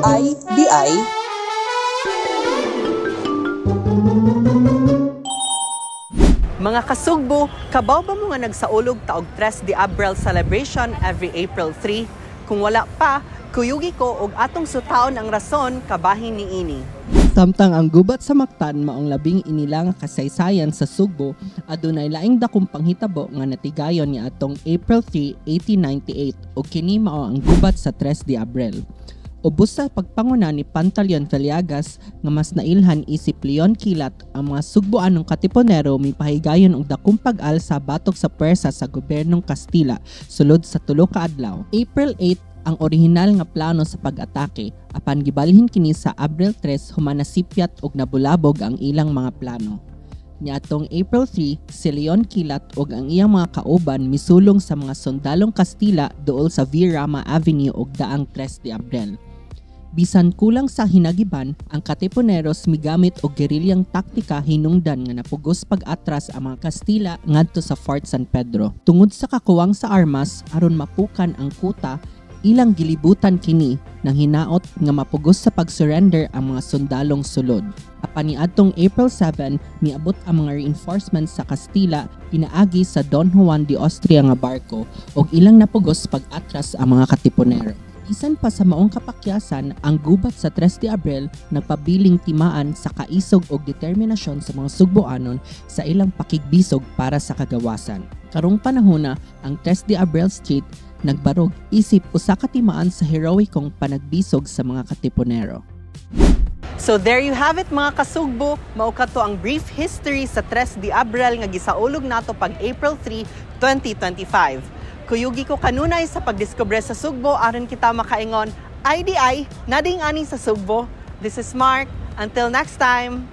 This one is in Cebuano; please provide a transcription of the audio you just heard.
IDI. Mga kasugbo, kabaw ba mo nga nagsaulog ta og 3 de Abril celebration every April 3? Kung wala pa, kuyugi ko og atong sutaon ang rason kabahin niini. Samtang ang gubat sa Mactan maong labing inila nga kasaysayan sa Sugbo, adunay laing dakong panghitabo nga natigayon niadtong April 3, 1898 ug kini mao ang gubat sa 3 de Abril. Ubos sa pagpanguna ni Pantaleon Villegas nga mas nailhan isip Leon Kilat, ang mga Sugboanong Katipunero mipahigayon og dakong pag-alsa batok sa puwersa sa gobyernong Kastila sulod sa 3 ka adlaw. April 8 ang orihinal nga plano sa pag-atake, apan gibalhin kini sa Abril 3 human nasipyat og nabulabog ang ilang mga plano. Niadtong April 3, si Leon Kilat ug ang iyang mga kauban misulong sa mga sundalong Kastila duol sa V. Rama Avenue ug daang 3 de Abril. Bisan kulang sa hinagiban, ang Katipuneros migamit og gerilyang taktika hinungdan nga napugos pag-atras ang mga Kastila ngadto sa Fort San Pedro. Tungod sa kakuwang sa armas aron mapukan ang kuta, ilang gilibutan kini nang hinaot nga mapugos sa pag-surrender ang mga sundalong sulod. Apan niadtong April 7, miabot ang mga reinforcements sa Kastila pinaagi sa Don Juan de Austria nga barko ug ilang napugos pag-atras ang mga Katipunero. Bisan pa sa maong kapakyasan, ang gubat sa 3 de Abril nagpabiling timaan sa kaisog og determinasyon sa mga Sugboanon sa ilang pakigbisog para sa kagawasan. Karong panahona, ang 3 de Abril Street nagbarog isip usa ka timaan sa heroikong panagbisog sa mga Katipunero. So there you have it, mga kasugbo, mao kato ang brief history sa 3 de Abril nga gisaulog nato pag April 3, 2025. Kuyugi ko kanunay sa pagdiskubre sa Sugbo aron kita makaingon, IDI, nading ani sa Sugbo. This is Mark. Until next time.